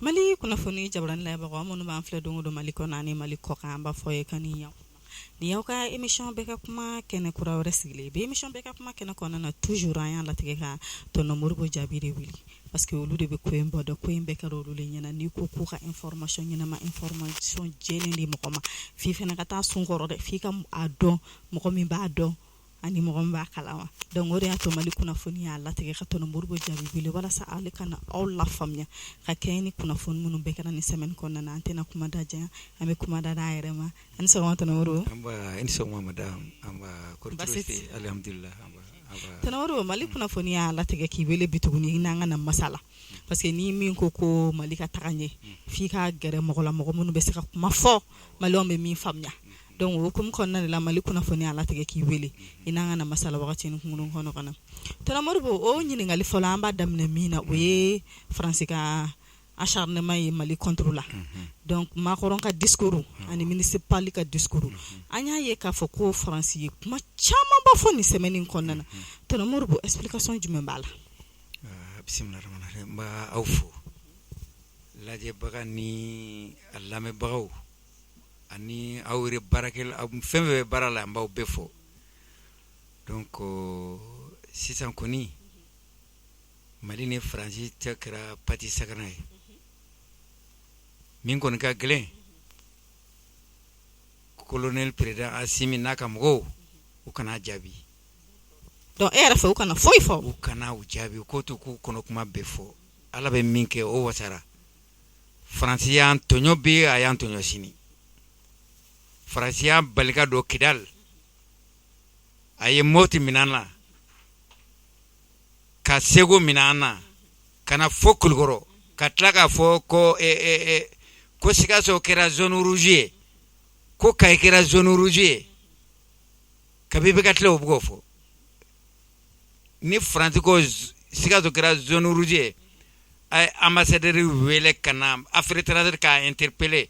Mali kunnafoni jabarani lajɛbagaw minnu b'an filɛ don o don Mali kɔnɔ ani Mali kɔkan, an b'a fɔ ye ka ni yan nin y'aw ka émission bɛɛ ka kuma kɛnɛ kura wɛrɛ sigilen bi. Émission bɛɛ ka kuma kɛnɛ kɔnɔna na, toujours an y'a latigɛ ka tonton Modibo Jaabi de wele parce que olu de bɛ ko in bɔ dɔn, ko in bɛɛ kɛra olu de ɲɛna. N'i ko k'u ka information ɲɛnama, information jɛlen di mɔgɔ ma, f'i fana ka taa sun kɔrɔ dɛ, f'i ka a dɔn mɔgɔ min b'a dɔn ani mɔgɔ min b'a kalama. Donc o de y'a to Mali kunnafoni y'a latigɛ ka tonton Modibo Jaabi wele walasa ale ka na aw lafaamuya ka kɛɲɛ ni kunnafoni minnu bɛɛ kɛra nin semaine kɔnɔna na. An tɛna kuma da janya, an bɛ kuma da a yɛrɛ ma. A ni sɔgɔma tonton Modibo. Nba, i ni sɔgɔma madame. Nba, kɔri Baasi tɔɔrɔ tɛ yen? Alhamdulillah, nba, nba. Tonton Modibo, Mali kunnafoni y'a latigɛ k'i wele bi tuguni i n'an ka na masala parce que ni min ko ko Mali ka taga ɲɛ, f'i ka gɛrɛ mɔgɔ la, mɔgɔ minnu bɛ se ka kuma fɔ maliyɛnw bɛ min faamuya. Donc o hukumu kɔnɔna de la, Mali kunnafoni y'a latigɛ k'i wele i n'an ka na masala wagati ni kunkurun kɔnɔ ka na. Tonton Modibo, o ɲininkali fɔlɔ, an b'a daminɛ min na, o ye Faransi ka acharnement ye Mali contre la. Donc Macron ka discours ani ministre Parly ka discours, an y'a ye k'a fɔ ko Faransi ye kuma camanba fɔ nin semaine in kɔnɔna na. Tonton Modibo, explication jumɛn b'a la? Bisimilahi rahmani rahim. N b'a aw fo, lajɛbaga ni a lamɛnbagaw ani aw yɛrɛ baarakɛla, fɛn fɛn bɛ baara la, an b'aw bɛɛ fo. Donc sisan kɔni, Mali ni Faransi cɛ kɛra pati sagana ye. Min kɔni ka gɛlɛn, colonel président Asimi n'a ka mɔgɔw, u kana jaabi. Donc e yɛrɛ fɛ, u kana foyi fɔ? U kana u jaabi, u k'o to k'u kɔnɔ kuma bɛɛ fɔ. Ala bɛ min kɛ, o wasara. Faransi y'an tɔɲɔ bi, a y'an tɔɲɔ sini. Faransi y'an bali ka don Kidal, a ye Moti minɛ an na, ka Segu minɛ an na, ka na fo Kulukɔrɔ, ka tila k'a fɔ ko Sikaso kɛra zone rouge ye, ko Kayi kɛra zone rouge ye. Kabi bɛ ka tila, o bɛ k'o fɔ. Ni Faransi ko Sikaso kɛra zone rouge ye, a ye ambassadeur wele ka na affaires étrangères k'a interpeller: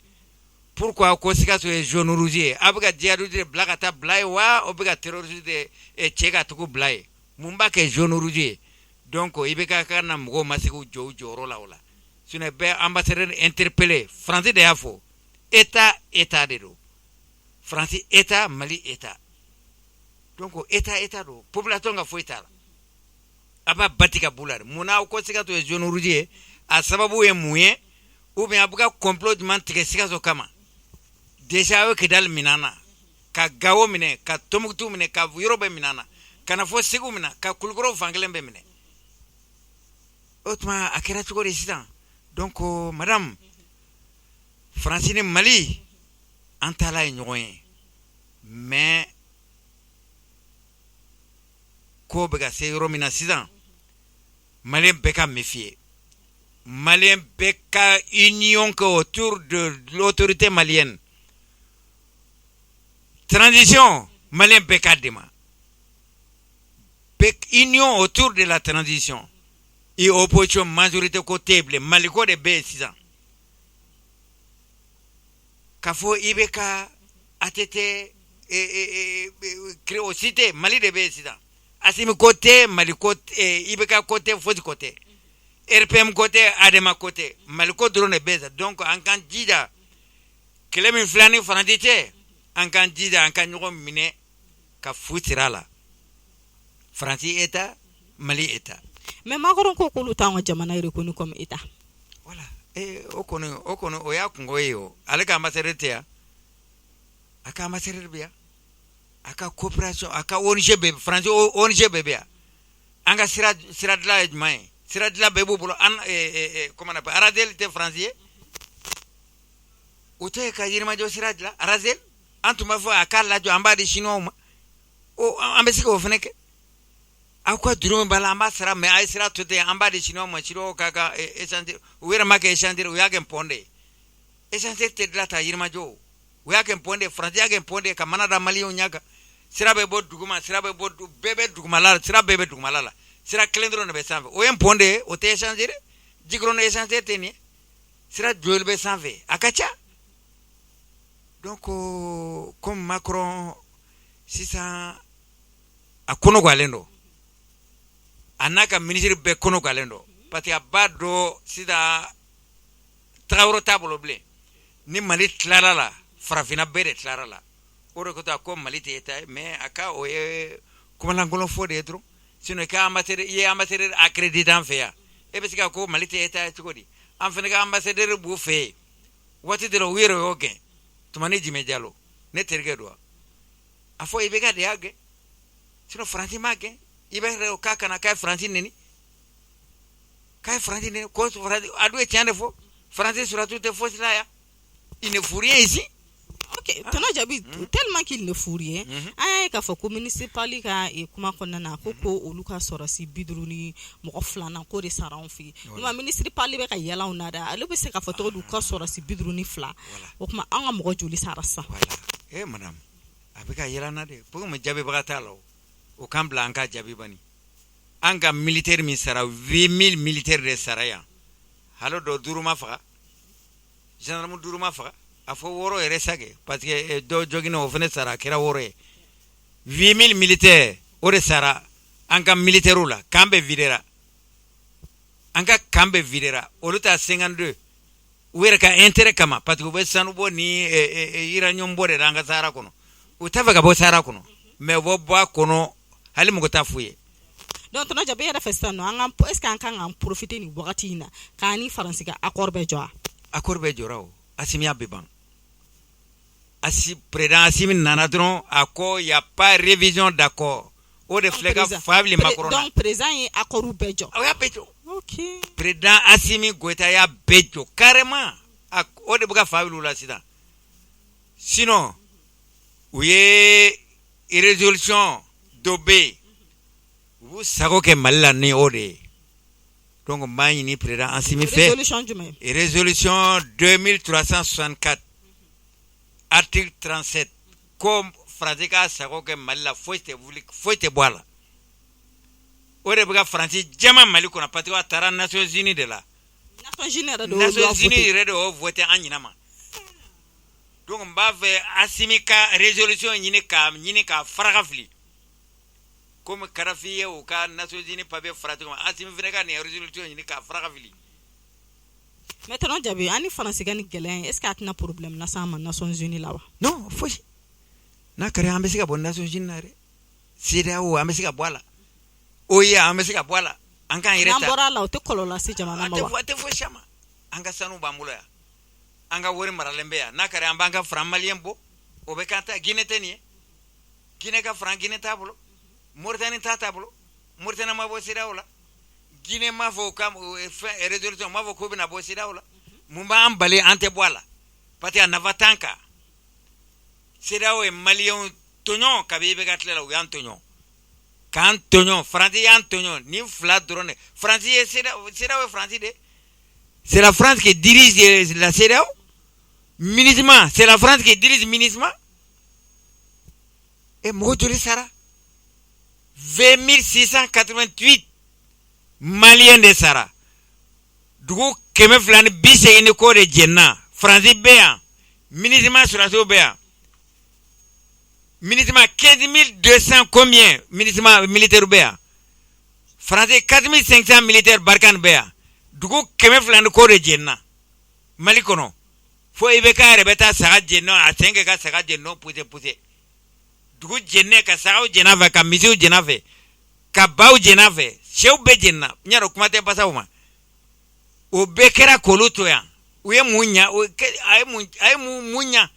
pourquoi ko Sikaso ye zone rouge ye? A bɛ ka djihadiste de bila ka taa bila yen wa, o bɛ ka terroriste de cɛ ka tugu bila yen? Mun b'a kɛ zone rouge ye? Donc i bɛ ka na mɔgɔw ma se k'u jɔ u jɔyɔrɔ la o la. Sinon bɛɛ ambassadeur interpeller. Faransi de y'a fɔ, état état de don. Faransi état, Mali état. Donc état état don, population ka foyi t'a la. A b'a bati ka b'u la. Munna aw ko Sikaso ye zone rouge ye? A sababu ye mun ye? Ou bien a bɛ ka complot jumɛn tigɛ Sikaso kama? Déjà aw ye Kidali minɛ an na, ka Gawo minɛ, ka Tombouctou minɛ, ka yɔrɔ bɛɛ minɛ an na, ka na fɔ Segu minɛ, ka Kulukɔrɔ fankelen bɛɛ minɛ. O tuma a kɛra cogo di sisan? Donc madame, Faransi ni Mali, an taala ye ɲɔgɔn ye, mais ko bɛ ka se yɔrɔ min na sisan, maliyɛn bɛɛ ka méfier, maliyɛn bɛɛ ka union kɛ autour de l'autorité malienne. Transition, maliyɛn bɛɛ ka dɛmɛ, bɛɛ union autour de la transition. I opposition, majorité ko tɛ yen bilen, Maliko de bɛ yen sisan. K'a fɔ i bɛ ka ATT créer, o si tɛ, Mali de bɛ yen sisan. Asimi ko tɛ, Mali ko, IBK ko tɛ, fosi ko tɛ, RPM ko tɛ, ADEMA ko tɛ, Mali ko dɔrɔn de bɛ yen sisan. Donc an k'an jija, kɛlɛ min filɛ ni Faransi cɛ, an k'an jija, an ka ɲɔgɔn minɛ ka fu siri a la. Faransi état, Mali état. Mais Macron ko k'olu t'anw ka jamana reconnu comme état. Voilà, o kɔni o y'a kungo ye. O ale ka ambassadeur tɛ yan? A ka ambassadeur bɛ yan, a ka coopération, a ka ONG bɛɛ, Faransi ONG bɛɛ bɛ yan. An ka sira dilan ye jumɛn ye? Sira dilan bɛɛ b'u bolo. An comment on appelle, Arasel tɛ Faransi ye? O tɛ ka Yirimajɔ sira dilan, Arasel? An tun b'a fɔ a k'a lajɔ, an b'a di Chinois ma. O an bɛ se k'o fana kɛ. Aw ka juru min b'a la, an b'a sara, mais a ye sira to ten, an b'a di Chinois ma. Chinois ka échangeur, u yɛrɛ ma kɛ échangeur, u y'a kɛ pont de ye. Échangeur tɛ dilan ta Yirimajɔ, u y'a kɛ pont de ye. Faransi y'a kɛ pont de ye ka mana da maliyɛnw ɲɛ kan. Sira bɛ bɔ duguma, sira bɛ bɔ, bɛɛ bɛ dugumala la, sira bɛɛ bɛ dugumala la, sira kelen dɔrɔn de bɛ sanfɛ. O ye pont de ye, o tɛ échangeur. Jikɔrɔni échangeur tɛ nin ye. Sira joli bɛ sanfɛ? A ka ca. Donc comme Macron sisan, a kɔnɔ galen don, a n'a ka ministre bɛɛ kɔnɔ galen don, parce que a b'a dɔn sisan. Taga yɔrɔ t'a bolo bilen. Ni Mali tilara la, farafinna bɛɛ de tilara la. O de ko ko Mali tɛ État ye, mais a ka o ye kumalankolon fɔ de ye dɔrɔn. Sinon i ka ambassadeur, i ye ambassadeur accrédité an fɛ yan, e bɛ se ka ko Mali tɛ État ye cogo di? An fana ka ambassadeur b'u fɛ yen waati dɔ la, u yɛrɛ y'o gɛn. Tumani Jimɛ Jalo, ne terikɛ don wa, a fɔ IBK de y'a gɛn, sinon Faransi m'a gɛn. I bɛ yɛrɛ k'a kana k'a ye Faransi neni, k'a ye Faransi neni ko Faransi. A dun ye tiɲɛ de fɔ. Faransi suratu tɛ fosi la yan, il ne fout rien ici. Ok, tonton Jabi, tellement qu'il ne fout rien, an y'a ye k'a fɔ ko ministre Pali ka kuma kɔnɔna na, ko olu ka sɔrɔsi 50 ni mɔgɔ filanan ko de sara anw fɛ yen. Nka ministre Pali bɛ ka yɛlɛ anw na dɛ, ale bɛ se k'a fɔ cogo di u ka sɔrɔsi 52? O tuma an ka mɔgɔ joli sara sisan? Voilà, eh madame, a bɛ ka yɛlɛ an na de. Komi jaabibaga t'a la, o k'an bila an ka jaabi bani. An ka militaire min sara, 8000 militaire de sara yan. Hali dɔ duuru ma faga, gendarme duuru ma faga, a fɔ wɔɔrɔ yɛrɛ sa kɛ, parce que dɔ joginna, o fana sara, a kɛra wɔɔrɔ ye. 8000 militaire, o de sara an ka militaire la. Camp bɛɛ videra, an ka camp bɛɛ videra. Olu ta 52 u yɛrɛ ka intérêt kama, parce que u bɛ sanu bɔ ni uranium bɔ de la an ka Sahara kɔnɔ. U t'a fɛ ka bɔ Sahara kɔnɔ, mais u bɛ bɔ a kɔnɔ, hali mɔgɔ t'a f'u ye. Donc tonton Jabi, e yɛrɛ fɛ sisan nɔ, an ka est ce que an kan k'an profiter nin wagati in na k'an ni Faransi ka accord bɛɛ jɔ wa? Accord bɛɛ jɔra o. Asimi y'a bɛɛ ban. Asi président Asimi nana dɔrɔn, a ko y a pas révision d'accord. O de filɛ ka fa wuli Macron na. Donc président ye accord bɛɛ jɔ? O y'a bɛɛ jɔ. Ok. Président Asimi Goïta y'a bɛɛ jɔ carrément. A o de bɛ ka fa wuli u la sisan. Sinon u ye résolution dɔ bɛ yen, u b'u sago kɛ Mali la ni o de ye. Donc n b'a ɲini président Asimi fɛ. Résolution jumɛn? Résolution 2364, article 37, ko Faransi ka sago kɛ Mali la, foyi tɛ wuli, foyi tɛ bɔ a la. O de bɛ ka Faransi jama Mali kɔnɔ, parce que a taara Nations Unies de la. Nations Unies yɛrɛ de y'o Nations Unies yɛrɛ de y'o voté an ɲinɛ ma. Donc n b'a fɛ Asimi ka résolution ɲini k'a faraka fili, komi Kadafi ye u ka Nations Unies papier fara cogo min, Asimi fana ka nin résolution ɲini k'a faraka fili. Mais tonton Jabi, an ni Faransi ka nin gɛlɛya in, est ce que a tɛna problème las'an ma Nations Unies la wa? Non, fosi. N'a kɛra, an bɛ se ka bɔ Nations Unies na dɛ. CEDEAO, an bɛ se ka bɔ a la. OUA, an bɛ se ka bɔ a la. An k'an yɛrɛ N'an ta. bɔra a la, o tɛ kɔlɔlɔ lase jamana ma wa? A tɛ fosi a ma. An ka sanu b'an bolo yan, an ka wari maralen bɛ yan. N'a kɛra, an b'an ka franc malien bɔ, o bɛ k'an ta. Guinée tɛ nin ye, Guinée ka franc, Guinée t'a bolo, Mauritanie t'a bolo. Mauritanie ma bɔ CEDEAO la, Guinée m'a fɔ ka fɛn résolution m'a fɔ k'u bɛna bɔ CEDEAO la. Mun b'an bali an tɛ bɔ a la? Parce que a nafa t'an kan. CEDEAO ye maliyɛnw tɔɲɔ kabi IBK tile la. U y'an tɔɲɔ k'an tɔɲɔ, Faransi y'an tɔɲɔ. Nin fila dɔrɔn de. Faransi ye CEDEAO, CEDEAO ye Faransi de. C'est la France qui dirige la CEDEAO. MINUSMA, c'est la France qui dirige MINUSMA. Et mɔgɔ joli sara? 20 688 Maliens de sara. Dugu 280 ni kɔ de jɛnna. Faransi bɛ yan, MINUSMA sɔrɔdasiw bɛ yan. MINUSMA 15 200 combien MINUSMA militaire bɛ yan. Faransi 4 500 militaire Barkhane bɛ yan. Dugu 200 ni kɔ de jɛnna Mali kɔnɔ. Fo IBK yɛrɛ bɛ taa saga jɛnɛ, a sen kɛ ka saga jɛnɛ poussé poussé. Dugu jɛnɛ, ka sagaw jɛn'a fɛ, ka misiw jɛn'a fɛ, ka baw jɛn'a fɛ, sɛw bɛɛ jɛnna. N y'a dɔn kuma tɛ basaw ma. O bɛɛ kɛra k'olu to yan. U ye mun ɲa? A ye mun ɲa?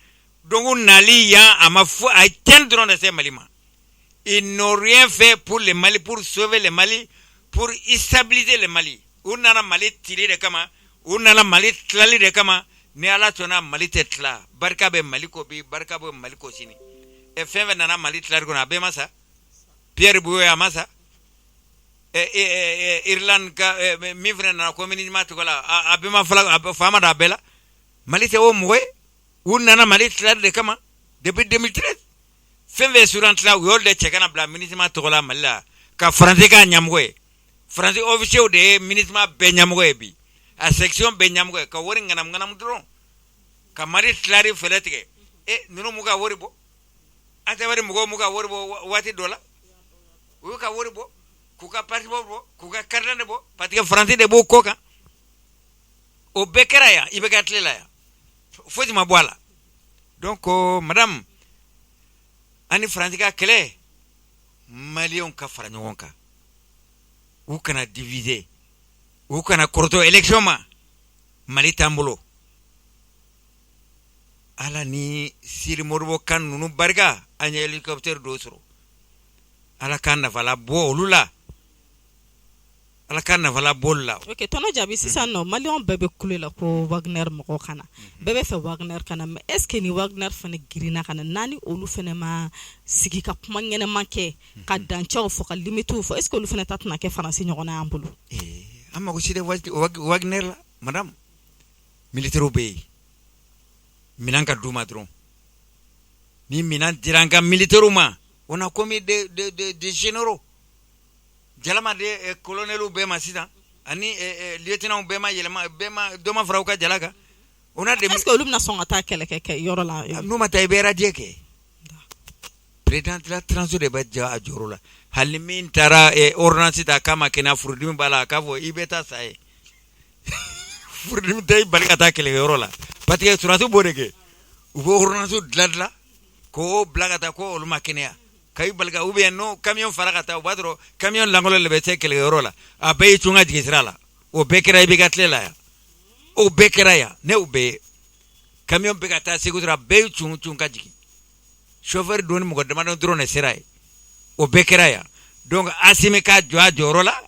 Donc nali yan, a ma fo a ye tiɲɛni dɔrɔn de se Mali ma. Ils n'ont rien fait pour le Mali, pour sauver le Mali, pour stabiliser le Mali. U nana Mali tili de kama, u nana Mali tilali de kama. Ni Ala sɔnna, Mali tɛ tila. Barika bɛ Mali ko bi, barika bɛ Mali ko sini. Ɛ, fɛn fɛn nana Mali tilali kɔnɔ, a bɛɛ ma sa. Pierre Buyoya, a ma sa. Ɛ Irlande ka min fana nana communisme tɔgɔ la, a bɛɛ ma fala, a fa ma da a bɛɛ la. Mali tɛ o mɔgɔ ye. U nana Mali tilali de kama depuis 2013. Fɛn fɛn suran tila, u y'olu de cɛ ka na bila MINUSMA tɔgɔ la Mali la, ka Faransi k'a ɲɛmɔgɔ ye. Faransi officier de ye MINUSMA bɛɛ ɲɛmɔgɔ ye bi, a section bɛɛ ɲɛmɔgɔ ye, ka wari ŋanamu ŋanamu dɔrɔn ka Mali tilali fɛlɛ tigɛ. E, ninnu m'u ka wari bɔ? Azawadi mɔgɔw m'u ka wari bɔ waati dɔ la? U y'u ka wari bɔ, k'u ka passeport bɔ, k'u ka carte d'identité bɔ, parce que Faransi de b'o kɔ kan. O O bɛɛ kɛra yan IBK tile la yan, fosi ma bɔ a la. Donc madame, an ni Faransi ka kɛlɛ, Maliyɛnw ka fara ɲɔgɔn kan, u kana diviser, u kana kɔrɔtɔ élection ma. Mali t'an bolo. Ala ni Siri Modibo Kane ninnu barika, an ye hélicoptère dɔw sɔrɔ. Ala k'an nafala bɔ olu la, Ala k'an nafala bɔ olu la. Ok, tonton Jaabi, sisan nɔ Maliyɛnw bɛɛ bɛ kule la ko Wagner mɔgɔw ka na, bɛɛ bɛ fɛ Wagner ka na. Mais est ce que ni Wagner fana girinna ka na, n'a ni olu fana ma sigi ka kuma ɲɛnɛma kɛ, ka dancɛw fɔ, ka limitew fɔ, est ce que olu fana ta tɛna kɛ Faransi ɲɔgɔnna y'an bolo? An mago si tɛ Wagner la, madame. Militaires bɛ yen, minɛn ka d'u ma dɔrɔn. Ni minɛn dira an ka militaires ma, on a combien de généraux? Jala ma di colonels bɛɛ ma sisan, ani lieutenants bɛɛ ma yɛlɛma, bɛɛ ma dɔ ma fara u ka jala kan. On a des Est ce que olu bɛna sɔn ka taa kɛlɛ kɛ yɔrɔ la? N'u ma taa, i bɛ radier kɛ. Président de la transition de bɛ jɔ a jɔyɔrɔ la. Hali min taara ordonnance ta k'a ma kɛnɛya, furudimi b'a la, a k'a fɔ i bɛ taa sa ye. Furudimi tɛ i bali ka taa kɛlɛkɛyɔrɔ la, parce que sɔrɔdasiw b'o de kɛ. U bɛ ordonnance dilan dilan k'o bila ka taa ko olu ma kɛnɛya, ka i bali ka, ou bien n'o camion fara ka taa, o b'a sɔrɔ camion lankolon de bɛ se kɛlɛkɛyɔrɔ la, a bɛɛ y'i cun ka jigin sira la. O bɛɛ kɛra IBK tile la yan, o bɛɛ kɛra yan. Ne y'o bɛɛ ye. Camion bɛ ka taa Segu sira, bɛɛ y'i cun cun ka jigin, chauffeur don ni mɔgɔ damadɔ dɔrɔn de sera yen. O bɛɛ kɛra yan. Donc Asimi ka jɔ a jɔyɔrɔ la.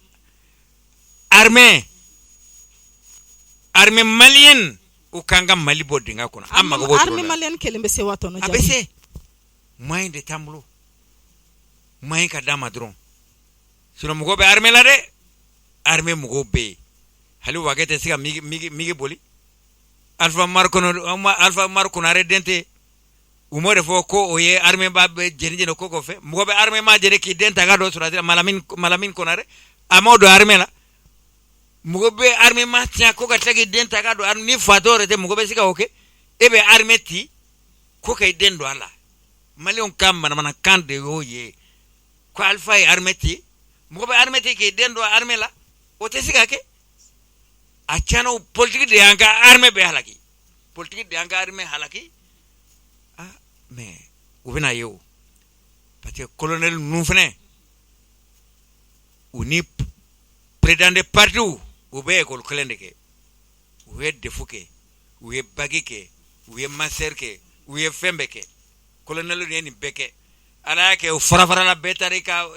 Armée malienne, u k'an ka Mali bɔ dingɛ kɔnɔ. An mago b'o dɔrɔn la. Armée malienne kelen bɛ se wa, tonton? A bɛ se, moyen de t'an bolo. Moyen ka d'a ma dɔrɔn, sinon mɔgɔw bɛ armée la dɛ. Armée mɔgɔw bɛ yen. Hali Wage tɛ se ka MiG boli. Alpha Umaru kɔnɔ, Alpha Umaru Konare den tɛ, u m'o de fɔ ko o ye armée ba bɛ jeni jeni ko kɔfɛ. Mɔgɔ bɛ armée ma jeni k'i den ta ka don sɔrɔdasi la. Malamine Konare, a m'o don armée la. Mɔgɔ bɛ armée ma tiɲɛ ko ka tila k'i den ta ka don armée, ni fatɔ yɛrɛ tɛ, mɔgɔ bɛ se ka o kɛ? E bɛ armée ci ko ka i den don a la. Maliyɛnw ka manamanakan de y'o ye ko Alpha ye armée ci. Mɔgɔ bɛ armée ci k'i den don armée la? O tɛ se ka kɛ. A tiɲɛna, politique de y'an ka armée bɛɛ halaki, politique de y'an ka armée halaki. Ah, mais u bɛna ye o, parce que colonel ninnu fɛnɛ, u ni président de parti, u bɛ école kelen de kɛ. U ye DEF kɛ, u ye bac kɛ, u ye master kɛ, u ye fɛn bɛɛ kɛ. Colonel ye nin bɛɛ kɛ. Ala y'a kɛ u fara farala, bɛɛ taara i ka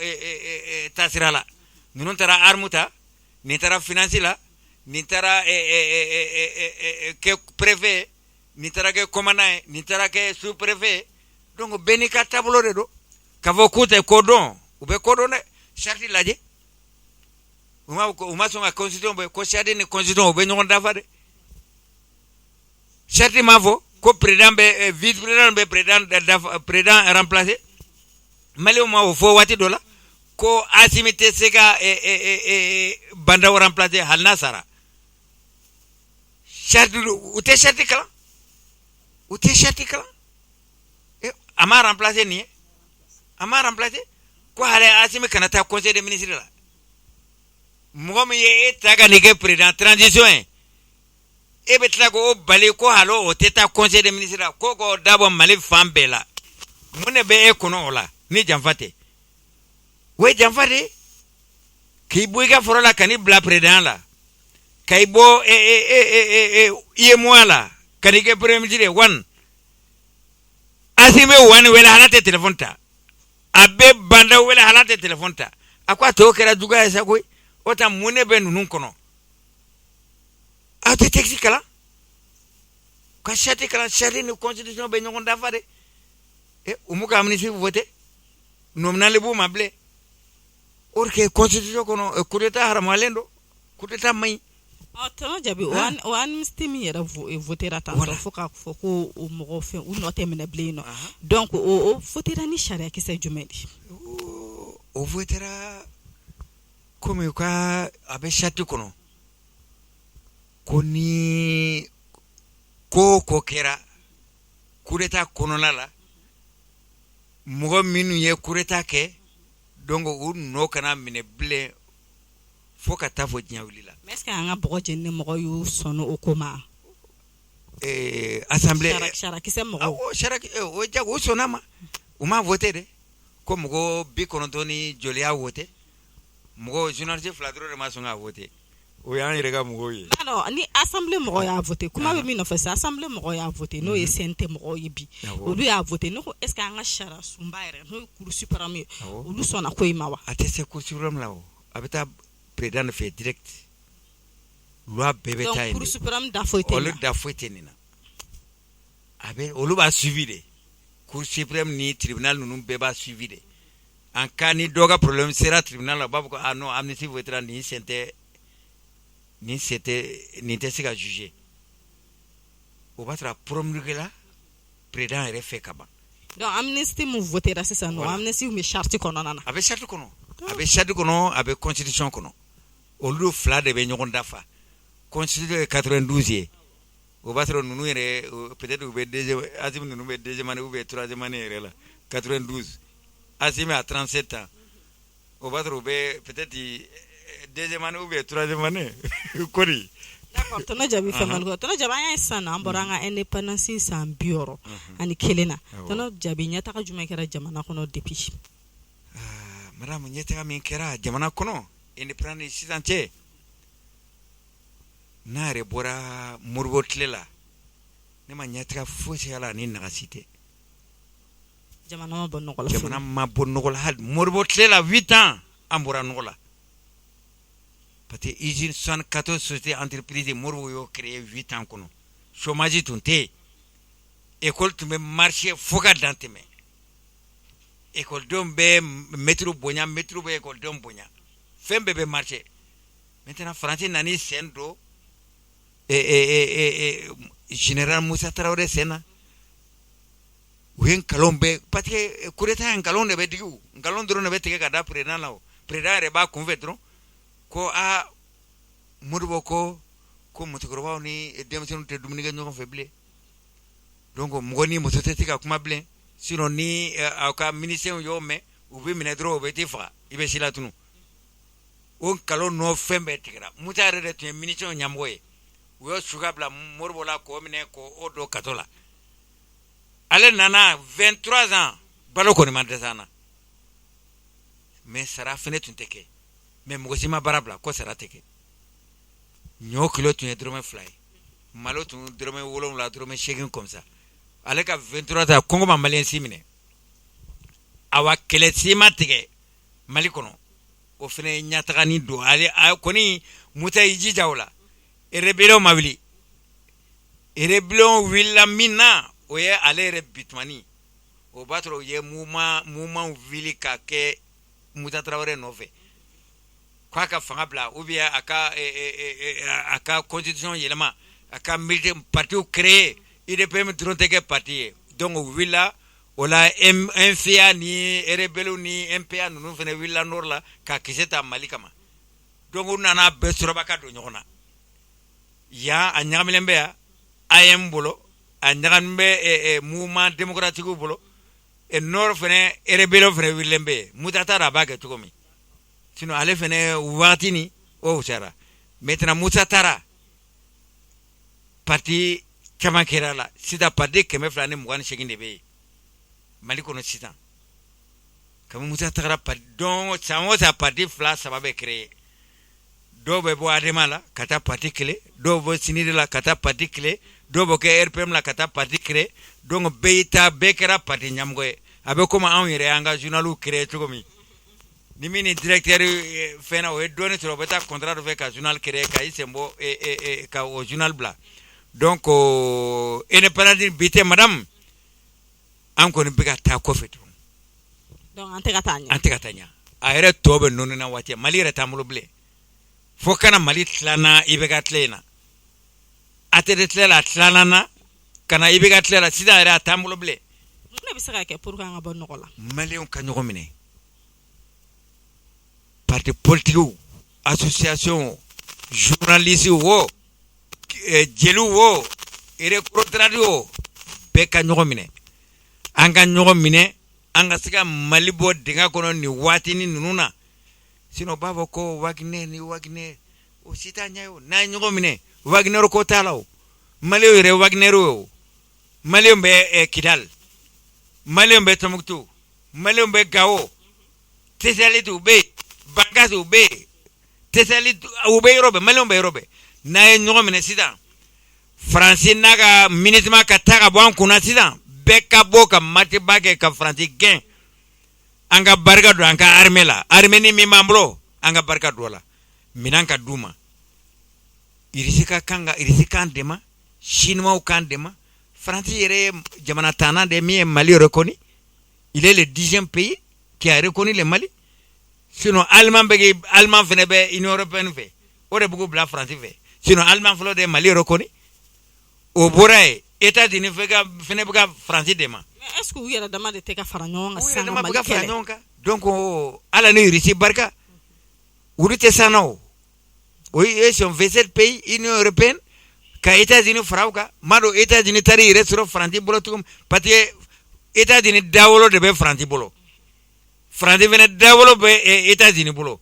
taasira la. Ninnu taara arme ta, nin taara finance la, nin taara kɛ préfet, nin taara kɛ commandant ye, nin taara kɛ sous préfet. Donc bɛɛ n'i ka taabolo de don. K'a fɔ k'u tɛ ko dɔn, u bɛ ko dɔn dɛ. Charte lajɛ, u ma sɔn ka constitution bɔ ko charte ni constitution u bɛ ɲɔgɔn dafa dɛ. Charte m'a fɔ ko président bɛ, vice président bɛ président dafa, président remplacer. Maliyɛnw ma o fɔ waati dɔ la ko Asimi tɛ se ka Bah N'Daw remplacer hali n'a sara. Charte, u tɛ charte kalan, u tɛ charte kalan. A ma remplacer nin ye, a ma remplacer ko hali Asimi kana taa conseil des ministres la. Mɔgɔ min ye e ta ka nin kɛ président transition ye, e bɛ tila k'o bali ko hali o tɛ taa conseil des ministres la, ko k'o dabɔ Mali fan bɛɛ la. Mun de bɛ e kɔnɔ o la ni janfa tɛ? O ye janfa de ye, k'i bɔ i ka foro la ka n'i bila président la, ka i bɔ UEMOA la ka n'i kɛ premier ministre ye. Wan Asimi bɛ Wani wele, ala tɛ téléphone ta. A bɛ Bah N'Daw wele, ala tɛ téléphone ta. A ko a tɔ kɛra juguya ye sa koyi. O ta mun de bɛ ninnu kɔnɔ? Aw tɛ texte kalan, ka charte kalan. Charte ni constitution bɛ ɲɔgɔn dafa de. U m'u ka amnistie voté, nominali b'u ma bilen. Or que constitution kɔnɔ, coup d'état haramuyalen don, coup d'état man ɲi. Tonton Jabi, o amnistie min yɛrɛ votera tan fo k'a fɔ ko o mɔgɔ fɛn u nɔ tɛ minɛ bilen nɔ, donc o votera ni sariya kisɛ jumɛn de? O votera komi u ka a bɛ charte kɔnɔ ko ni ko o ko kɛra coup d'état kɔnɔna la, mɔgɔ minnu ye coup d'état kɛ, donc u nɔ kana minɛ bilen. Fo ka taa fɔ diɲɛ wulila. Mais est ce que an ka bɔgɔ jeninen mɔgɔw y'u sɔn o ko ma? Assemblée sarakisɛ mɔgɔw. O jago, u sɔnna ma. U m'a voté dɛ, ko mɔgɔ 90 ni joli y'a voté. Mɔgɔ journaliste fila dɔrɔn de ma sɔn k'a voté, o y'an yɛrɛ ka mɔgɔw ye. Non, ni assemblée mɔgɔw y'a voté, kuma bɛ min nɔfɛ sa, assemblée mɔgɔw y'a voté, n'o ye CNT mɔgɔw ye bi, olu y'a voté. Ne ko est ce que an ka sariya sunba yɛrɛ, n'o ye cour suprême ye, olu sɔnna ko in ma wa? A tɛ se cour suprême la o, a bɛ taa président de fɛ direct. Loi bɛɛ bɛ taa yen. Donc cour suprême da foyi tɛ nin na. Olu da foyi tɛ nin na. A bɛ, olu b'a suivi de. Cour suprême ni tribunal ninnu bɛɛ b'a suivi de. En cas ni dɔ ka problème sera tribunal la, u b'a fɔ ko ah non, amnistie votera, nin sen tɛ, nin sen tɛ, nin tɛ se ka juger. O b'a sɔrɔ a promulgué la président yɛrɛ fɛ ka ban. Donc amnistie mun votera sisan nɔ, amnistie bɛ charte kɔnɔna na. A bɛ charte kɔnɔ, a bɛ charte kɔnɔ, a bɛ constitution kɔnɔ. Olu fila de bɛ ɲɔgɔn dafa. Constitution ye 92 ye. O b'a sɔrɔ ninnu yɛrɛ, peut-être u bɛ deuxième, Assimi ninnu bɛ deuxième année ou bien troisième année yɛrɛ la. 92, Assimi a 37 ans. O b'a sɔrɔ u bɛ peut-être deuxième année ou bien troisième année kɔni. D'accord, tonton Jabi, faamuyali ko. Tonton Jabi, an y'a ye sisan nɔ, an bɔra an ka indépendance san 61 na. Tonton Jabi, ɲɛtaga jumɛn kɛra jamana kɔnɔ depuis? Madame, ɲɛtaga min kɛra jamana kɔnɔ indépendance ni sisan cɛ, n'a yɛrɛ bɔra Modibo tile la, ne ma ɲɛtaga fosi y'a la ni nagasi tɛ. Jamana ma bɔ nɔgɔ la. Jamana ma bɔ nɔgɔ la. Hali Modibo tile la, 8 ans, an bɔra nɔgɔ la, parce que usine, 74 sociétés entreprises, Modibo y'o créé 8 ans kɔnɔ. Chômage tun tɛ yen, école tun bɛ marcher fo ka dan tɛmɛ, écoledenw bɛ maître bonya, maître bɛ écoledenw bonya, fɛn bɛɛ bɛ marcher. Maintenant, Faransi nan'i sen don général Musa Tarawele sen na. U ye nkalon bɛɛ, parce que coup d'état ye nkalon de bɛ digi, o nkalon dɔrɔn de bɛ tigɛ ka da président la. O président yɛrɛ b'a kunfɛ dɔrɔn ko aa, Modibo ko musokɔrɔbaw ni denmisɛnninw tɛ dumuni kɛ ɲɔgɔn fɛ bilen, donc mɔgɔ ni muso tɛ se ka kuma bilen, sinon ni aw ka miliciens y'o mɛn, u bɛ minɛ dɔrɔn, u bɛ t'i faga, i bɛ si latunu. O nkalon nɔ, fɛn bɛɛ tigɛra. Musa yɛrɛ de tun ye miliciens ɲɛmɔgɔ ye. U y'o su ka bila Modibo la k'o minɛ k'o don kaso la. Ale nana 23 ans, balo kɔni ma dɛsɛ an na, mais sara fɛnɛ tun tɛ kɛ. Mais mɔgɔ si ma baara bila ko sara tɛ kɛ. Ɲɔ kilo tun ye dɔrɔmɛ 2 ye, malo tun dɔrɔmɛ 7, dɔrɔmɛ 8 comme ça. Ale ka 23 ans, kɔngɔ ma malien si minɛ, awa kɛlɛ si ma tigɛ Mali kɔnɔ. O fana ye ɲɛtagani don. Ale a kɔni, Musa y'i jija o la, rébellion ma wuli. Rébellion wulila min na, o ye ale yɛrɛ bitumani. O b'a sɔrɔ u ye mouvement wuli ka kɛ Musa Tarawele nɔfɛ k'a ka fanga bila ou bien a ka constitution yɛlɛma, a ka militaire parti créer, UDPM dɔrɔn tɛ kɛ parti ye. Donc o wulila o la, MFA ni rebelle ni MPA ninnu fana wulila nord la ka kisɛ ta Mali kama. Donc u nana bɛɛ sɔrɔba ka don ɲɔgɔn na yan. A ɲagamilen bɛ yan AM bolo, a ɲagamilen bɛ mouvement démocratique bolo, nord fana rébellion fana wulilen bɛ yen. Musa t'a dɔn a b'a kɛ cogo min, sinon ale fana waati ni o fisayara. Maintenant, Musa taara, parti caman kɛra la. Sisan parti 228 de bɛ yen Mali kɔnɔ sisan. Kabini Musa tagara, parti don, san o san parti fila saba bɛ créer. Dɔw bɛ bɔ ADEMA la ka taa parti kelen, dɔw bɛ CNID la ka taa parti kelen, dɔw bɛ kɛ RPM la ka taa parti créer. Donc bɛɛ y'i ta, bɛɛ kɛra parti ɲɛmɔgɔ ye. A bɛ komi anw yɛrɛ y'an ka journal créer cogo min. Ni min ni directeur fɛn na, o ye dɔɔni sɔrɔ, o bɛ taa contrat dɔ fɛ ka journal créer, ka i sen bɔ ka o journal bila. Donc indépendance bi tɛ, madame, an kɔni bɛ ka taa kɔfɛ tugun. Donc an tɛ ka taa ɲɛ. An tɛ ka taa ɲɛ. A yɛrɛ tɔ bɛ nɔnɔ na waati, Mali yɛrɛ t'an bolo bilen. Fo kana Mali tilanna IBK tile in na, ATT tile la, a tilanna na ka na IBK tile la, sisan yɛrɛ a t'an bolo bilen. Mun de bɛ se ka kɛ pour que an ka bɔ nɔgɔ la? Maliyɛnw ka ɲɔgɔn minɛ, parti politique, association, journaliste wo, jeliw wo, réconciliation wo, bɛɛ ka ɲɔgɔn minɛ. An ka ɲɔgɔn minɛ, an ka se ka Mali bɔ dingɛ kɔnɔ nin waatinin ninnu na. Sinon u b'a fɔ ko Wagner ni Wagner, o si t'a ɲɛ ye o. N'an ye ɲɔgɔn minɛ, Wagner ko t'a la o. Maliyɛnw yɛrɛ ye Wagner ye o. Maliyɛnw bɛ Kidal, maliyɛnw bɛ Tombouctou, maliyɛnw bɛ Gao, Tessalit u bɛ yen, Bankass u bɛ yen, Tessalit u bɛ yɔrɔ bɛɛ, maliyɛnw bɛ yɔrɔ bɛɛ. N'an ye ɲɔgɔn minɛ sisan, Faransi n'a ka MINUSMA ka taa ka bɔ an kunna sisan, bɛɛ ka bɔ ka marche ba kɛ ka Faransi gɛn. An ka barika don an ka armée la, armée ni min b'an bolo, an ka barika don a la, minɛn ka d'u ma. Irisi ka kan ka Irisi k'an dɛmɛ, Chinois k'an dɛmɛ. Faransi yɛrɛ ye jamana tannan de ye min ye Mali reconnu. Il est le 10e pays qui a reconnu le Mali. Sinon Allemagne bɛ Allemagne fana bɛ Union européenne fɛ, o de bɛ k'u bila Faransi fɛ. Sinon Allemagne fɔlɔ de ye Mali reconnu. O bɔra yen, États-Unis fana bɛ ka Faransi dɛmɛ. Mais est-ce que u yɛrɛ dama de tɛ ka fara ɲɔgɔn kan U yɛrɛ sisan ka dama bɛ Mali ka fara kɛlɛ? ɲɔgɔn kan. Donc ala ni Russie barika, olu tɛ s'an na o. O ye sont 27 pays Union européenne ka États-Unis fara u kan. M'a dɔn États-Unis taara i yɛrɛ sɔrɔ Faransi bolo cogo min, parce que États-Unis dawolo de bɛ Faransi bolo, Faransi fana dawolo bɛ États-Unis bolo.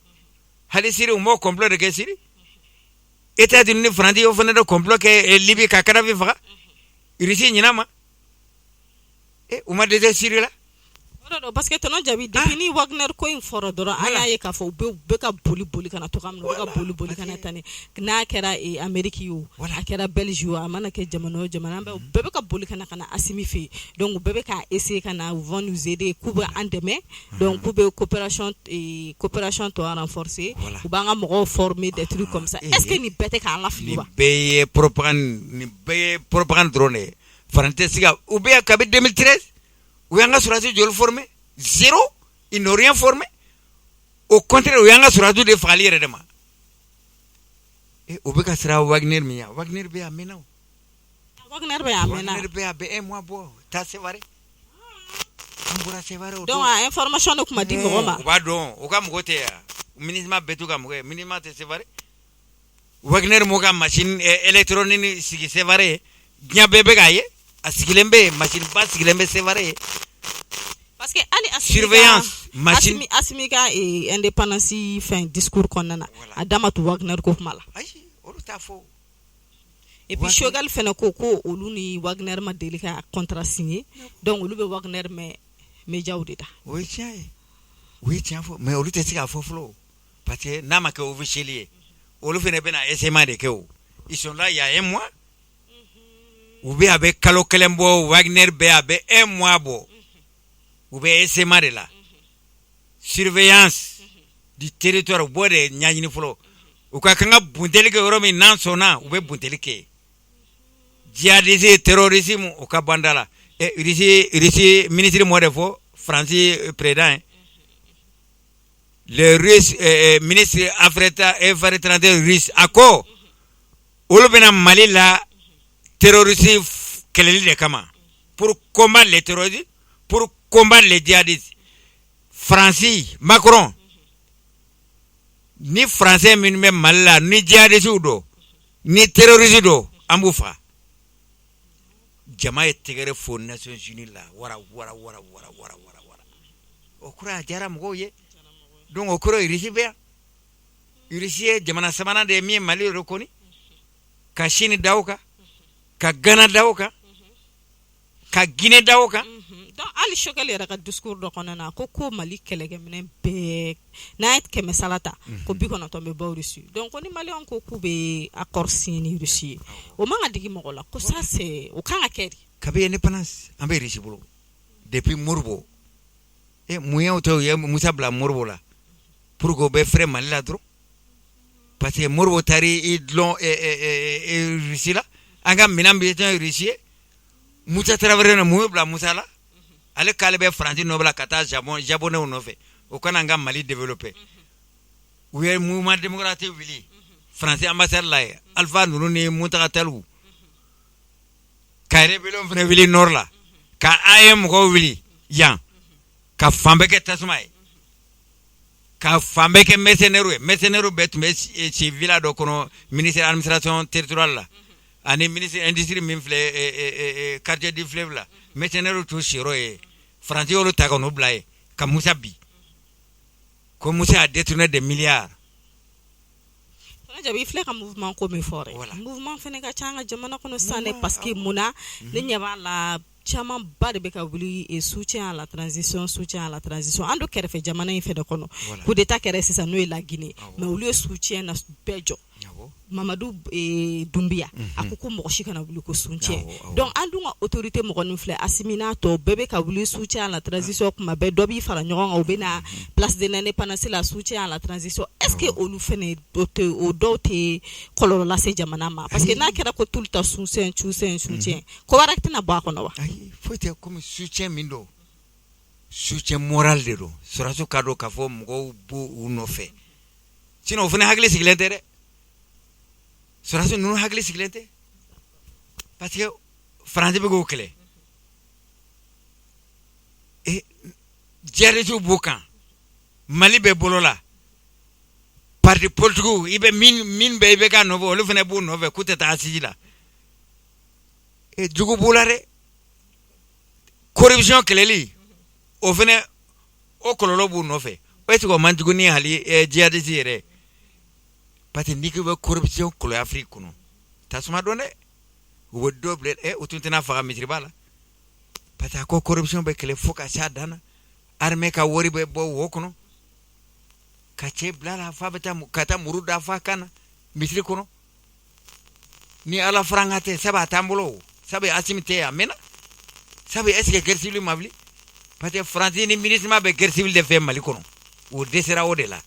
Hali Syrie, u m'o complot de kɛ Syrie. États-Unis ni Faransi y'o fana de complot kɛ Libye ka Kadhafi faga. Russie ɲin'a ma. U ma dɛsɛ Syrie la. O de don, parce que tonton Jabi, depuis ni Wagner ko in fɔra dɔrɔn, an y'a ye k'a fɔ u bɛ ka boli boli ka na cogoya min na, u bɛ ka boli boli ka na tan. N'a kɛra Amérique ye o, a kɛra Belge o, a mana kɛ jamana o jamana, an bɛɛ bɛɛ bɛ ka boli ka na Assimi fɛ yen. Donc u bɛɛ bɛ ka essayer ka na, vont nous aider, k'u bɛ an dɛmɛ, donc k'u bɛ coopération tɔ renforcer, u b'an ka mɔgɔw former, des trucs comme ça. Est ce que nin bɛɛ tɛ k'an lafili wa? Nin bɛɛ ye propagande, nin bɛɛ ye propagande dɔrɔn de ye. Faransi tɛ se ka u bɛ yan kabi 2013. U y'an ka sɔrɔdasi joli formé? Zéro, ils n'ont rien formé. Au contraire, u y'an ka sɔrɔdasiw de fagali yɛrɛ de ma. U bɛ ka siran Wagner min ɲɛ, Wagner bɛ yan a mɛnna o. Wagner bɛ yan a mɛnna. Wagner bɛ yan, a bɛ un mois bɔ. Taa Sévaré, an bɔra Sévaré o Donc a information de tun ma di mɔgɔ ma. U b'a dɔn, u ka mɔgɔ tɛ yan. MINUSMA bɛɛ t'u ka mɔgɔ ye, MINUSMA tɛ Sévaré. Wagner m'u ka machine électronique sigi Sévaré, diɲɛ bɛɛ bɛ k'a ye, a sigilen bɛ yen, machine ba sigilen bɛ Sévaré ye. Parce que hali Assimi Surveillance machine. Assimi ka indépendance fɛn discours kɔnɔna na, a da ma tu Wagner ko kuma la. Ayi, olu t'a fɔ. Et puis Choguel fɛnɛ ko ko olu ni Wagner ma deli ka contrat signé, donc olu bɛ Wagner mɛn médiaw de da. O ye tiɲɛ ye, u ye tiɲɛ fɔ, mais olu tɛ se k'a fɔ fɔlɔ, parce que n'a ma kɛ officiel ye, olu fana bɛna SMA de kɛ o. Ils sont là il y a un mois, u bɛ a bɛ kalo kelen bɔ. Wagner bɛ a bɛ un mois bɔ, u bɛ SMA de la, surveillance du territoire. U b'o de ɲɛɲini fɔlɔ, u ka kan ka bunteli kɛ yɔrɔ min, n'an sɔnna, u bɛ bunteli kɛ. Djihadisme, terrorisme, o ka ban da la. Russie ministre m'o de fɔ Faransi président ye. Le russe ministre affaires étrangères russe, a ko olu bɛna Mali la terroriste kɛlɛli de kama, pour combattre les terroristes, pour combattre les djihadistes. Faransi Macron ni Français minnu bɛ Mali la, ni djihadistes don, ni terroriste don, an b'u faga. Jama ye tɛgɛrɛ fɔ Nations Unies la, wara wara wara wara wara wara wara. O kɔrɔ, a diyara mɔgɔw ye. Donc o kɔrɔ, Russie bɛ yan. Russie ye jamana sabanan de ye min ye Mali reconnu, ka Chine da o kan, ka Ghana da o kan, ka Guinée da o kan. Donc hali Choguel yɛrɛ ka discours dɔ kɔnɔna na, ko Mali kɛlɛkɛminɛn bɛɛ, n'a ye 100 sala ta, ko 90 bɛ bɔ Russie. Donc ko ni maliyɛnw ko k'u bɛ accord signer ni Russie ye, o man ka digi mɔgɔ la, ko ça c'est o kan ka kɛ de. Kabi indépendance, an bɛ Russie bolo depuis Modibo. Mun y'o to, u ye Musa bila Modibo la pour que o bɛ fɛrɛ Mali la dɔrɔn, parce que Modibo taara i dulon Russie la, an ka minɛn bɛ tɛn Russie ye. Musa Tarawele, mun y'o bila Musa la? Ale k'ale bɛ Faransi nɔ bila ka taa Japon, japonais nɔfɛ, o kana an ka Mali développer. U ye mouvement démocratique wuli Faransi ambassade la ye, Alpha ninnu ni Muntaga Taliw, ka rébellion fana wuli nord la, ka AEM mɔgɔw wuli yan, ka fan bɛɛ kɛ tasuma ye, ka fan bɛɛ kɛ mercenaires ye. Mercenaires bɛɛ tun bɛ si villa dɔ kɔnɔ, ministère administration territoriale la ani ministre industrie min filɛ quartier du fleuve la, mercenaires tun siyɔrɔ ye. Faransi y'olu ta ka n'u bila yen ka Musa bi. Ko Musa a détourné des milliards. Jabi, i filɛ ka mouvement ko min fɔ dɛ, mouvement fana ka ca an ka jamana kɔnɔ sisan dɛ, parce que mun na, ne ɲɛ b'a la, camanba de bɛ ka wuli soutien à la transition, soutien à la transition. An don kɛrɛfɛ jamana in fɛnɛ kɔnɔ, coup d'état kɛra sisan, n'o ye la Guinée, mais olu ye soutien na bɛɛ jɔ. Mamadu Dunbiya a ko ko mɔgɔ si kana wuli ko soutien. Donc an dun ka autorité mɔgɔ ninnu filɛ, Asimi n'a tɔ bɛɛ bɛ ka wuli soutien à la transition. Kuma bɛɛ dɔ b'i fara ɲɔgɔn kan, u bɛ na place de l'Indépendance la, soutien à la transition. Est ce que olu fɛnɛ o dɔw tɛ kɔlɔlɔ lase jamana ma? Parce que n'a kɛra ko tout le temps soutien, soutien, soutien, ko wɛrɛ tɛna bɔ a kɔnɔ wa? Ayi, foyi tɛ. Komi soutien min don, soutien moral de don. Sɔrɔdasiw k'a dɔn k'a fɔ mɔgɔw b'u nɔfɛ, sinon o fana hakili sigilen tɛ dɛ. Sɔrɔdasi ninnu hakili sigilen tɛ, parce que Faransi bɛ k'o kɛlɛ e djihadistes b'u kan, Mali bɛ bolo la, parti politique i bɛ min min bɛ i bɛ ka nɔfɛ, olu fana b'u nɔfɛ k'u tɛ taa assise la. E jugu b'u la dɛ. Corruption kɛlɛli, o fana o kɔlɔlɔ b'u nɔfɛ. Est ce que o man jugu ni hali djihadiste yɛrɛ? Parce que n'i ko i bɛ corruption kɛlɛ Afrique kɔnɔ, tasuma dɔn dɛ. U bɛ dɔ bila ɛ, u tun tɛna faga misiriba la, parce que a ko corruption bɛ kɛlɛ fo ka s'a dan na. Armée ka wari bɛ bɔ wo kɔnɔ ka cɛ bila la, f'a bɛ taa ka taa muru da fa kan na misiri kɔnɔ. Ni Ala faranga tɛ, sabu a t'an bolo o, sabu Asimi tɛ yen a mɛnna. Sabu est ce que guerre civile ma wuli? Parce que Faransi ni MINUSMA bɛ guerre civile de fɛ Mali kɔnɔ. O dɛsɛra o de la.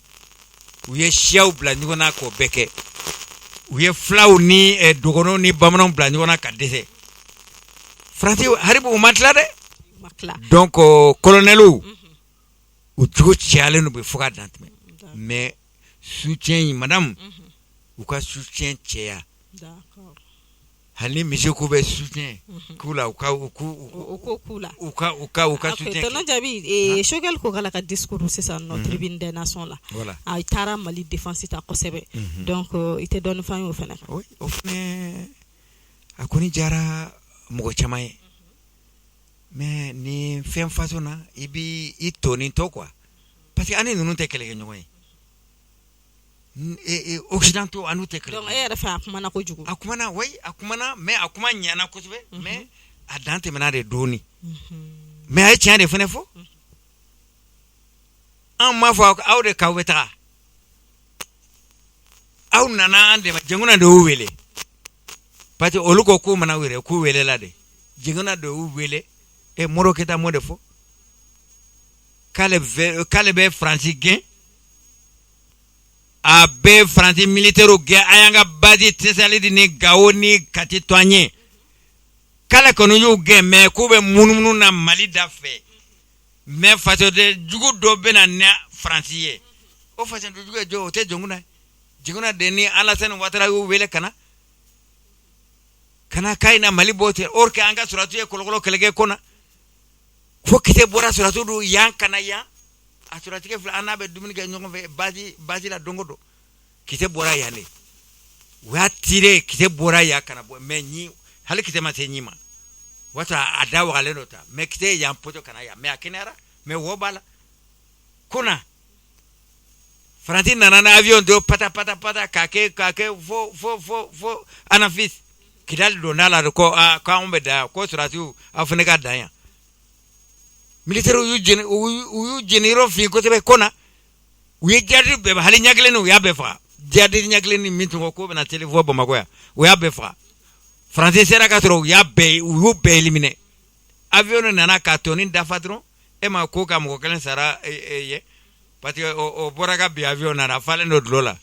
U ye siyaw bila ɲɔgɔn na k'o bɛɛ kɛ. U ye filaw ni dɔgɔnɔw ni bamananw bila ɲɔgɔn na ka dɛsɛ. Faransi hali u ma tila dɛ. Donc colonɛliw, u jogo cɛyalen don bi fo ka dan tɛmɛ. Mais soutien in, madame, u ka soutien cɛya. Hali ni misi k'u bɛ soutien k'u la, u ka u k'u la. U ka soutien. Tonton Jabi, Choguel Kokala ka discours sisan nɔ tribune des nations la, a taara Mali défense ta kosɛbɛ. Donc i tɛ dɔɔnin f'an ye o fana kan? Oui, o fana a kɔni diyara mɔgɔ caman ye, mais nin fɛn façon na, i b'i i tɔnin tɔ quoi, parce que an ni ninnu tɛ kɛlɛ kɛ ɲɔgɔn ye. Occidentaux, an n'u tɛ kɛlɛ. Donc e yɛrɛ fɛ, a kumana kojugu? A kumana, oui, a kumana, mais a kuma ɲɛna kosɛbɛ, mais a dan tɛmɛna de dɔɔni. Mais a ye tiɲɛ de fana fɔ. An m'a fɔ aw de k'aw bɛ taga, aw nana an dɛmɛ. Djinkouna de y'u wele, parce que olu ko k'u mana u yɛrɛ k'u welela de. Djinkouna de y'u wele. E Modibo Keyita m'o de fɔ k'ale bɛ Faransi gɛn, a bɛ Faransi militaire gɛn, a y'an ka base Tessalit ni Gawo ni Kati to an ye. K'ale kɔni y'u gɛn, mais k'u bɛ munumunu na Mali da fɛ, mais fasoden jugu dɔ bɛ na ni Faransi ye. O fasoden jugu ye jɔn? O tɛ Djinkouna ye? Djinkouna de ni Alassane Ouattara y'u wele ka na k'a na Mali bɔ ten. Or que an ka sɔrɔdasiw ye kɔlɔkɔlɔ kɛlɛkɛ ko na fo kisɛ bɔra sɔrɔdasiw don yan ka na yan. A sɔrɔdasikɛ filɛ, an n'a bɛ dumuni kɛ ɲɔgɔn fɛ base la don o don. Kisɛ bɔra yan de, u y'a tiré, kisɛ bɔra yan ka na bɔ, mais ɲi hali kisɛ ma se ɲi ma. O y'a sɔrɔ a da wagalen don ta, mais kisɛ ye yan poto ka na yan, mais a kɛnɛyara, mais wo b'a la ko na. Faransi nana ni avion dɔ pata pata pata k'a kɛ fo Anafis, Kidali donna la ko aa k'anw bɛ dan yan, ko sɔrɔdasiw aw fana ka dan yan. Militaires y'u jeni, u y'u jeni yɔrɔ fin kosɛbɛ ko na. U ye djihadiste bɛɛ, hali ɲɛ kelen, u y'a bɛɛ faga. Djihadiste ɲɛ kelen ni min tun ko k'o bɛna teli fɔ Bamakɔ yan, u y'a bɛɛ faga. Faransi sera ka sɔrɔ u y'a bɛɛ, u y'u bɛɛ éliminer. Avion nana k'a tɔni dafa dɔrɔn, e ma ko ka mɔgɔ kelen sara ye, parce que o bɔra ka bin avion nana, a falen don dulɔ la.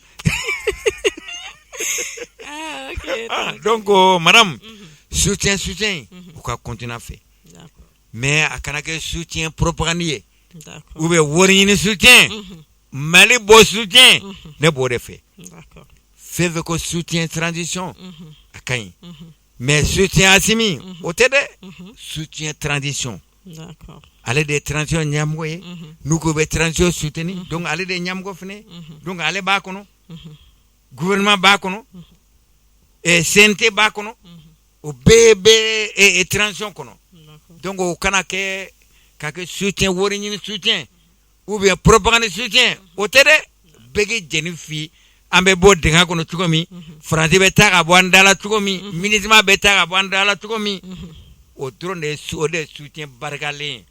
Ah, ok. Ah, donc madame, soutien u ka continuer a fɛ, mais a kana kɛ soutien propagande ye ou bien wari ɲini soutien, Mali bɔ soutien. Ne b'o de fɛ. Fɛn fɛn ko soutien transition, a ka ɲi, mais soutien Asimi, o tɛ dɛ. Soutien transition, ale de ye transition ɲɛmɔgɔ ye. N'u ko bɛ transition soutenir, donc ale de ye ɲɛmɔgɔ fana ye. Donc ale b'a kɔnɔ, gouvernement b'a kɔnɔ, CNT b'a kɔnɔ, o bɛɛ bɛ transition kɔnɔ. Donc o kana kɛ ka kɛ soutien wari ɲini soutien. Ou bien propagande soutien, o tɛ dɛ. Bɛɛ k'i jɛni fi an bɛ bɔ dingɛ kɔnɔ cogo min, Faransi bɛ taa ka bɔ an da la cogo min, MINUSMA bɛ taa ka bɔ an da la cogo min, o dɔrɔn de ye o de ye soutien barikalen ye.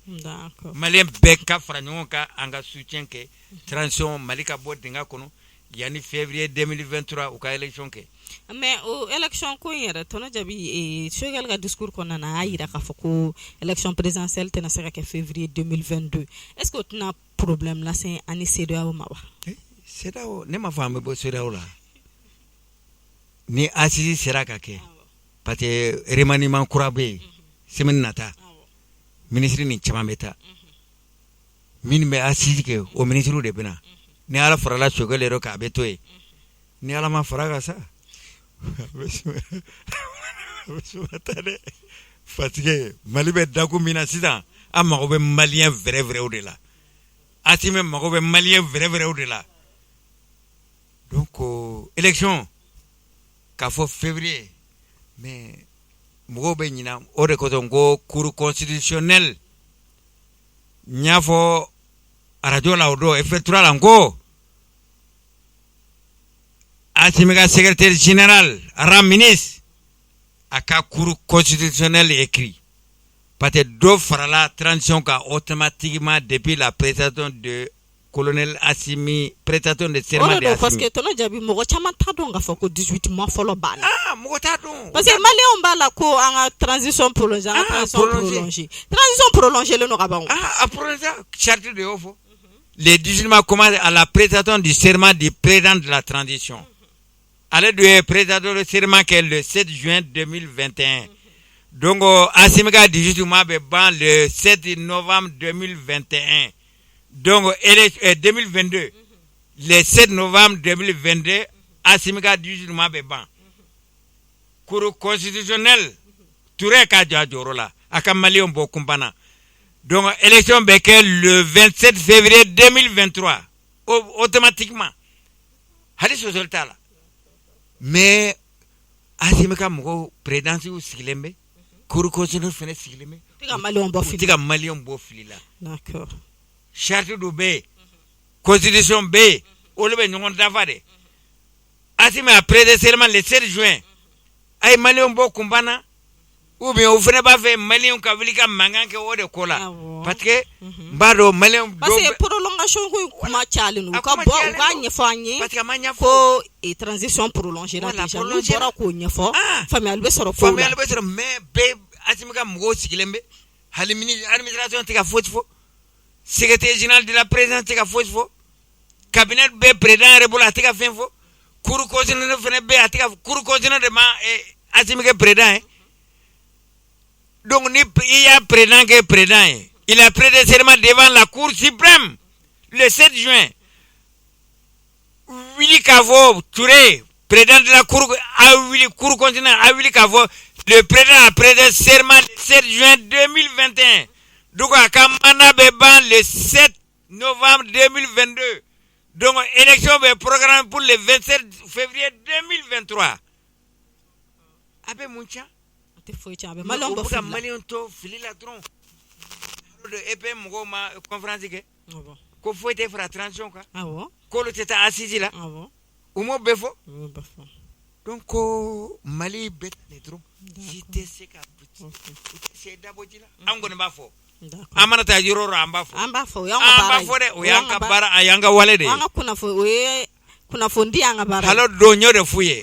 Malien bɛɛ ka fara ɲɔgɔn kan, an ka soutien kɛ transition, Mali ka bɔ dingɛ kɔnɔ yanni février 2023, u ka élection kɛ. Mais o élection ko in yɛrɛ, tonton Jabi, Choguel ka discours kɔnɔna na, a y'a jira k'a fɔ ko élection présidentielle tɛna se ka kɛ février 2022. Est ce que o tɛna problème lase an ni CEDEAO ma wa? CEDEAO, ne m'a fɔ an bɛ bɔ CEDEAO la ni assise sera ka kɛ, parce que remaniement kura bɛ yen semaine nata, ministre ni caman bɛ taa. Minnu bɛ assise kɛ, o ministre de bɛ na. Ni Ala farala Choguel yɛrɛ kan, a bɛ to yen. Ni Ala ma fara kan sa, a bɛ suma taa dɛ, parce que Mali bɛ dakun min na sisan, an mago bɛ Malien vrai vrai de la. Assimi mago bɛ Malien vrai vrai de la. Donc élection k'a fɔ février, mais mɔgɔw bɛ ɲina o de kosɔn ko cour constitutionnelle. N y'a fɔ arajo la o don, F3 la, n ko Assimi ka secrétaire général rang ministre, a ka cour constitutionnelle écrit, parce que dɔ farala transition kan automatiquement depuis la prestation de colonel Assimi, prestation de serment de Assimi. Parce que tonton Jabi, mɔgɔ caman t'a dɔn k'a fɔ ko 18 mois fɔlɔ banna. Ah, mɔgɔ t'a dɔn. Parce que Maliyɛnw b'a la ko an ka transition prolongée, an ka transition prolongée, transition prolongée len don ka ban. Ah, a prolongé, charte de y'o fɔ. Les 18 mois commencent à la prestation du serment du président de la transition. Ale dun ye prestation de serment kɛ le 7 juin 2021. Donc Assimi ka 18 mois bɛ ban le 7 novembre 2021. Donc 2022, le 7 novembre 2022, Assimi ka 18 mois bɛ ban. Cour constitutionnelle, Touré ka jɔ a jɔyɔrɔ la, a ka Maliyɛnw bɔ kunpan. Donc élection bɛ kɛ le 27 février 2023 automatiquement, hali sɔsɔli t'a la. Mais Assimi ka mɔgɔw, présidence sigilen bɛ, cour constitutionnelle fana sigilen bɛ. U tɛ ka Maliyɛnw bɔ U fili. tɛ ka Maliyɛnw bɔ fili la. Charte dɔ bɛ yen, constitution bɛ yen, olu bɛ ɲɔgɔn dafa de. Assimi a prêté serment le 7 juin, a ye Maliyɛnw bɔ kunpan na, ou bien o fana b'a fɛ Maliyɛnw ka wuli ka mankan kɛ o de ko la. Parce que n b'a dɔn Maliyɛnw. Parce que prolongation ko in kuma cayalen don. U A ka kuma bɔ, u cayalen k'a don. ɲɛfɔ an ye Parce que a ma ɲɛfɔ. ko transition prolongée la Voilà, déjà. N'u prolongée. bɔra k'o ɲɛfɔ, Ah. faamuyali bɛ sɔrɔ kow la. Faamuyali bɛ sɔrɔ, mais bɛɛ, Assimi ka mɔgɔw sigilen bɛ, hali ministre administration tɛ ka fosi fɔ, secrétaire général de la présidence tɛ ka fosi fɔ, cabinet bɛ président yɛrɛ bolo, a tɛ ka fɛn fɔ, cour constitutionnelle fana bɛ yen, a tɛ ka. Cour constitutionnelle de ma Assimi kɛ président ye. Donc ni i y'a président kɛ président ye, il a prêté serment devant la cour suprême le 7 juin, wuli k'a fɔ Touré, président de la cour, a wuli, cour constitutionnelle a wuli k'a fɔ le président a prêté serment le 7 juin 2021, donc a ka mandat bɛ ban le 7 novembre 2022. Donc élection bɛ programme pour le 27 février 2023. A bɛ mun tiɲɛ? A tɛ foyi tiɲɛ, a bɛ Maliyɛnw O bɔ bɛ ka fili la. Maliyɛnw to fili la dɔrɔn. EPM mɔgɔw ma conférence kɛ ko foyi tɛ fara transition kan, k'olu tɛ taa assise la. U m'o bɛɛ fɔ. U y'o bɛɛ fɔ. Donc ko Mali bɛɛ de dɔrɔn, si tɛ se ka u tɛ se dabɔ ji la. An kɔni b'a fɔ, an mana taa yɔrɔ o yɔrɔ, an b'a fɔ. An b'a fɔ, o y'an ka An baara b'a ye. fɔ dɛ, o y'an ka baara, a y'an ka wale de O ye. y'an ka kunnafoni, o ye kunnafoni y'an ka baara ye. Hali don, n y'o de f'u ye,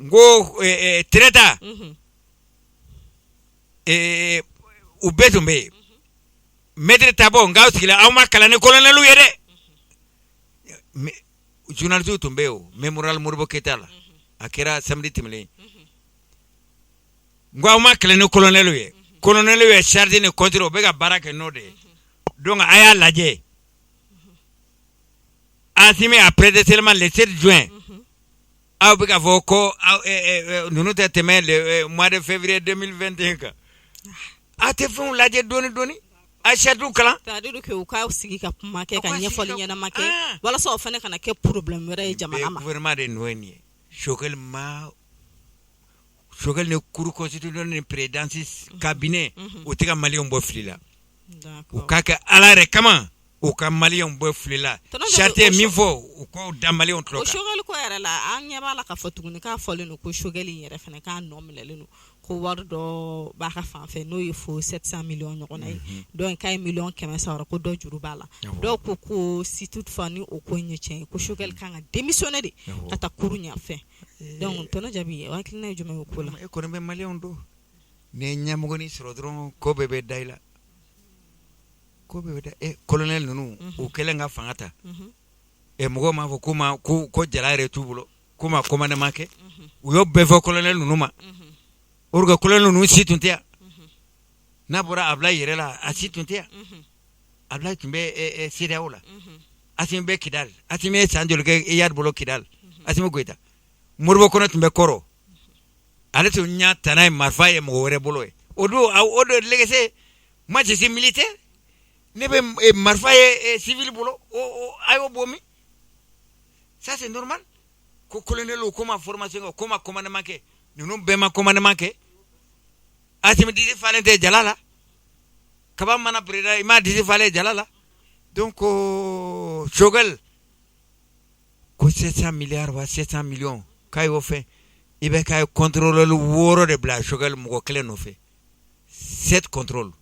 n ko Treta, u bɛɛ tun bɛ yen, maître Tabo, n k'aw sigilen, aw ma kalan ni colonel ye dɛ. Mais journaliste tun bɛ yen, o mémorial Modibo Keyita la, a kɛra samedi tɛmɛnen. N ko aw ma kalan ni colonel ye, colonel ye chargé ni contre, o bɛ ka baara kɛ n'o de ye. Donc a y'a lajɛ, Assimi a prêté serment le 7 juin, aw bɛ k'a fɔ ko aw ninnu tɛ tɛmɛ le mois de février 2021 kan. A tɛ fɛnw lajɛ dɔɔni dɔɔni, a charte kalan. C'est à dire que u ka sigi ka kuma kɛ, U ka ka sigi ɲɛfɔli ɲɛnama kɛ walasa o fana kana kɛ problème wɛrɛ ye jamana ma. Gouvernement de nɔ ye nin ye. Choguel ma, Choguel ni cour constitutionnelle ni présidence cabinet, o tɛ ka Maliyɛnw bɔ fili la. U k'a kɛ Ala yɛrɛ kama. U ka maliyɛnw bɔ fili la. Charte ye min fɔ, u k'o da maliyɛnw tulo kan. O Choguel ko yɛrɛ la, an ɲɛ b'a la k'a fɔ tuguni k'a fɔlen don ko Choguel in yɛrɛ fana k'a nɔ minɛlen don, ko wari dɔ b'a ka fan fɛ n'o ye fo 700 millions ɲɔgɔnna ye, donc k'a ye miliyɔn 100 sɔrɔ, ko dɔ juru b'a la. Dɔw ko ko si toutefois ni o ko in ye tiɲɛ ye, ko Choguel kan ka démissionner de ka taa cour ɲɛfɛ. Donc tonton Jabi, o hakilina ye jumɛn ye o ko la? E kɔni bɛ maliyɛnw dɔn, n'i ye ɲɛmɔgɔnin sɔrɔ dɔrɔn, ko bɛɛ bɛ da i la, ko bɛɛ bɛ da. E colonel ninnu, u kɛlen ka fanga ta, ɛ mɔgɔw m'a fɔ k'u ma ko jala yɛrɛ t'u bolo, k'u ma commandement kɛ. U y'o bɛɛ fɔ colonel ninnu ma, or que colonel ninnu si tun tɛ yan. N'a bɔra Ablaye yɛrɛ la, a si tun tɛ yan. Ablaye tun bɛ CEDEAO la, Asimi bɛ Kidal. Asimi ye san joli kɛ Iyad bolo Kidal? Asimi Goyita, Modibo Kone tun bɛ Kɔrɔ, ale tun ɲa tana ye marifa ye mɔgɔ wɛrɛ bolo ye. O don, o de légese, moi je suis militaire, ne bɛ marifa ye civil bolo, a y'o bɔ min? Ça, c'est normal ko colonel ko ma formation kɛ, ko ma commandement kɛ. Ninnu bɛɛ ma commandement kɛ. Asimi disi falen tɛ jala la, kaba mana président, i m'a disi falen jala la. Donc Choguel ko 700 milliards wa 700 millions k'a y'o fɛn, i bɛ ka contrôleur wɔɔrɔ de bila Choguel mɔgɔ kelen nɔfɛ, sept contrôle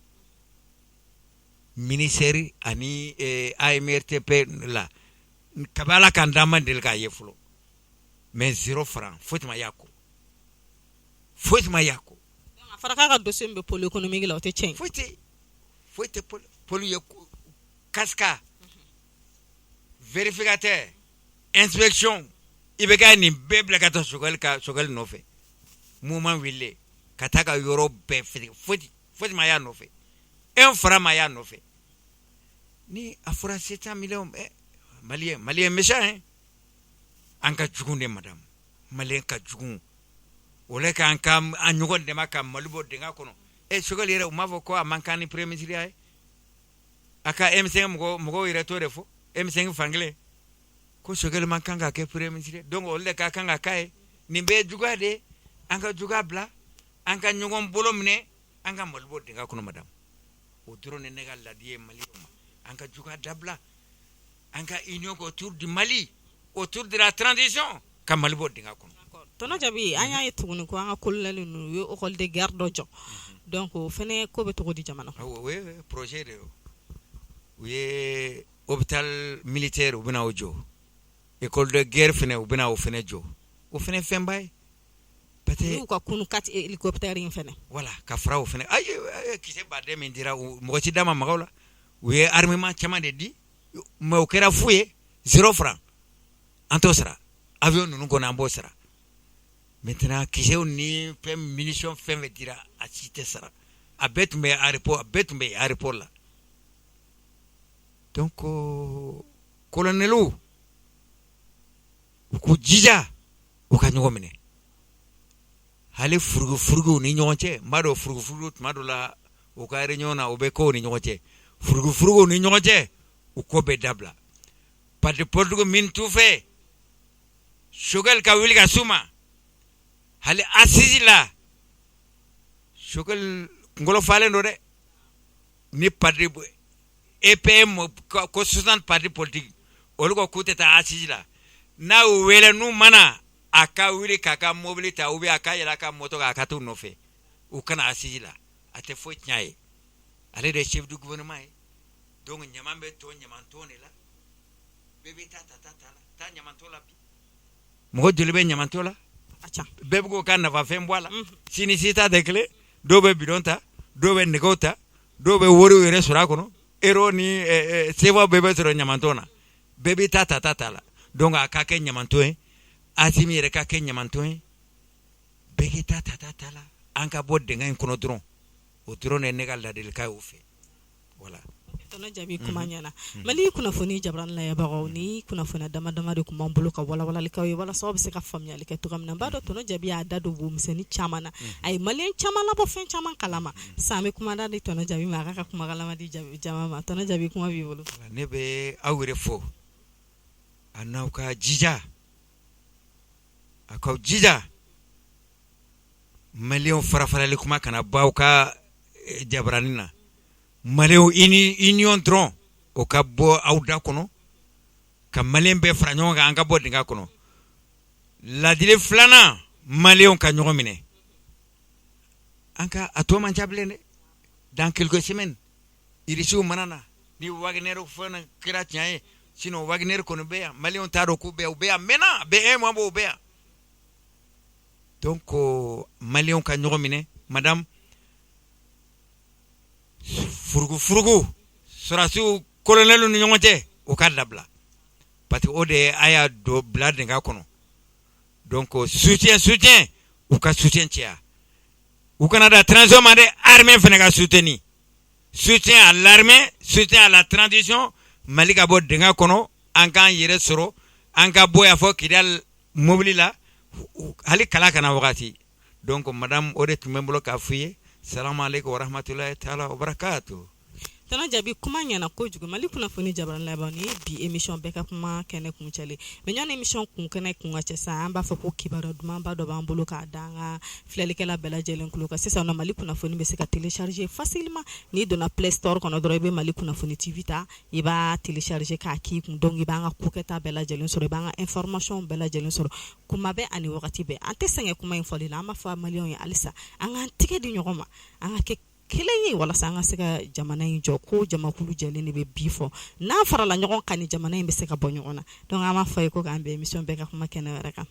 ministère ani AMRTP la. Kabi Ala k'an d'an ma deli k'a ye fɔlɔ, mais zéro franc, foyi tɛ ma y'a kɔ, foyi tɛ ma y'a kɔ. A fɔra k'a ka dossier min bɛ pôle économique la, o tɛ tiɲɛ ye? Foyi tɛ, foyi tɛ. Pôle ye casque, vérificateur, inspection, i bɛ ka nin bɛɛ bila ka taa Choguel ka Choguel nɔfɛ. Mouvement wililen ka taa ka yɔrɔ bɛɛ feere, foyi foyi ma y'a nɔfɛ, un franc ma y'a nɔfɛ. Ni a fɔra 700 millions, eh, malien, malien méchant hein, an ka jugu de, madame, malien ka jugu. O le k'an ka an ɲɔgɔn dɛmɛ ka Mali bɔ dingɛ kɔnɔ. E Choguel yɛrɛ, u m'a fɔ ko a man kan ni premier ministre ye, a ka M5 mɔgɔ mɔgɔw yɛrɛ t'o de fɔ, M5 fankelen ko Choguel man kan ka kɛ premier ministre. Donc olu de ka kan ka k'a ye. Nin bɛɛ ye juguya de ye. An ka juguya bila, an ka ɲɔgɔn bolo minɛ, an ka Mali bɔ dingɛ kɔnɔ, madame. O dɔrɔn de ne ka ladi ye maliyɛnw ma. An ka juguya dabila, an ka union kɛ autour du Mali, autour de la transition, ka Mali bɔ dingɛ kɔnɔ. Tonton Jabi, an y'a ye tuguni ko an ka colonel ninnu, u ye école de guerre dɔ jɔ. Donc o fana ko bɛ cogo di jamana kɔnɔ? O ye projet de ye. U ye hôpital militaire, u bɛna o jɔ. École de guerre fana, u bɛna o fana jɔ. O fana fɛnba ye parce que y'u ka kunu quatre hélicoptères in fana. Voilà, ka fara o fana. Ayi, kisɛ baden min dira, mɔgɔ si da ma maga o la. U ye armement caman de di, mais o kɛra fu ye, zéro franc. An t'o sara. Avion ninnu kɔni, an b'o sara. Maintenant, kisɛw ni fɛn, munition, fɛn fɛn dira, a si tɛ sara. A bɛɛ tun bɛ aéroport, a bɛɛ tun bɛ aéroport la. Donc colonels, u k'u jija, u ka ɲɔgɔn minɛ, hali furugufuruguw ni ɲɔgɔn cɛ. N b'a dɔn furugufurugu tuma dɔ la, u ka réunion na, u bɛ kow ni ɲɔgɔn cɛ, furugufuruguw ni ɲɔgɔn cɛ, u ko bɛɛ dabila. Parti politique min t'u fɛ, Choguel ka wuli ka s'u ma hali assise la. Choguel kunkolo falen don dɛ. Ni parti EPM ko 60 parti politique, olu ko k'u tɛ taa assise la, n'a y'u wele, n'u mana, a ka wuli k'a ka mobili ta ou bien a ka yɛlɛ a ka moto kan, a ka t'u nɔfɛ. U kana assise la, a tɛ foyi tiɲɛ a ye. Ale de ye chef du gouvernement ye. Donc ɲaman bɛ tɔn ɲaman ton de la, bɛɛ bɛ taa ta ta ta la, taa ɲaman ton la. Bi mɔgɔ joli bɛ ɲaman ton la? A ca. Bɛɛ bɛ k'o ka nafafɛn bɔ a la. Sini si ta tɛ kelen. Dɔw bɛ bidon ta, dɔw bɛ nɛgɛw ta, dɔw bɛ wariw yɛrɛ sɔrɔ a kɔnɔ. Euro ni CFA bɛɛ bɛ sɔrɔ ɲamanton na. Bɛɛ bɛ taa ta ta ta la. Donc a ka kɛ ɲamanton ye, Asimi yɛrɛ ka kɛ ɲamanton ye, bɛɛ k'i ta ta ta ta la, an ka bɔ dingɛ in kɔnɔ dɔrɔn. O dɔrɔn de ye ne ka ladilikan ye o fɛ, voilà. Tonton Jabi, kuma ɲɛna. Mali kunnafoni jabarani layɛbagaw, ni kunnafoniya dama dama de tun b'an bolo ka walawalali k'aw ye walasa aw bɛ se ka faamuyali kɛ cogoya min na. N b'a dɔn tonton Jabi y'a da don wo misɛnnin caman na, a ye maliyɛn caman labɔ fɛn caman kalama. Sisan an bɛ kuma da di tonton Jabi ma, a k'a ka kumakalama di jama ma. Tonton Jabi, kuma b'i bolo. Ne bɛ aw yɛrɛ fo, a n'aw ka jija, a k'aw jija, maliyɛnw fara farali kuma kana bɔ aw ka jabarani na. Maliyɛnw, union dɔrɔn. O ka bɔ aw da kɔnɔ ka maliyɛn bɛɛ fara ɲɔgɔn kan, an ka bɔ dingɛ kɔnɔ. Ladili filanan, maliyɛnw ka ɲɔgɔn minɛ. An ka a tɔ man ca bilen dɛ. Dans quelques semaines, irisiw mana na ni Wagner fana kɛra tiɲɛ ye. Sinon Wagner kɔni bɛ yan, maliyɛnw t'a dɔn k'u bɛ yan. U bɛ yan mɛnna, a bɛ un mois bɔ, u bɛ yan. Donc maliyɛnw ka ɲɔgɔn minɛ, madame. Furugufurugu sɔrɔdasiw, colonel ni ɲɔgɔn cɛ, o ka dabila, parce que o de ye a y'a don bila dingɛ kɔnɔ. Donc soutien, soutien, u ka soutien cɛya. U kana da transition ma dɛ, armée fana ka soutenir. Soutien à l'armée, soutien à la transition. Mali ka bɔ dingɛ kɔnɔ, an k'an yɛrɛ sɔrɔ, an ka bɔ yan fɔ Kidal mobili la, hali kala kana wagati. Donc madame, o de tun bɛ n bolo k'a f'i ye. Salamu aleykum wa rahmatulahi taala wa barakatu. Tonton Jaabi, kuma ɲɛna kojugu. Mali kunnafoni jabarani laban, ni ye bi émission bɛɛ ka kuma kɛnɛ kuncɛlen. Mais ɲɔni émission kun kɛnɛ kun ka cɛ sa, an b'a fɔ ko kibaruya dumanba dɔ b'an bolo k'a da an ka filɛlikɛla bɛɛ lajɛlen tulo kan. Sisan nɔ, Mali kunnafoni bɛ se ka télécharger facilement. N'i donna Play Store kɔnɔ dɔrɔn, i bɛ Mali kunnafoni TV ta, i b'a télécharger k'a k'i kun. Donc i b'an ka kokɛta bɛɛ lajɛlen sɔrɔ, i b'an ka information bɛɛ lajɛlen sɔrɔ kuma bɛɛ ani wagati bɛɛ. An tɛ sɛgɛn kuma in fɔli la. An b'a fɔ maliyɛnw ye halisa, an k'an tɛgɛ di ɲɔgɔn ma, an ka kɛ kelen ye walasa an ka se ka jamana in jɔ, ko jamakulu jɛlen de bɛ bi fɔ. N'an farala ɲɔgɔn kan ni jamana in bɛ se ka bɔ ɲɔgɔn na. Donc an b'a fɔ ye ko k'an bɛn émission bɛɛ ka kuma kɛnɛ wɛrɛ kan.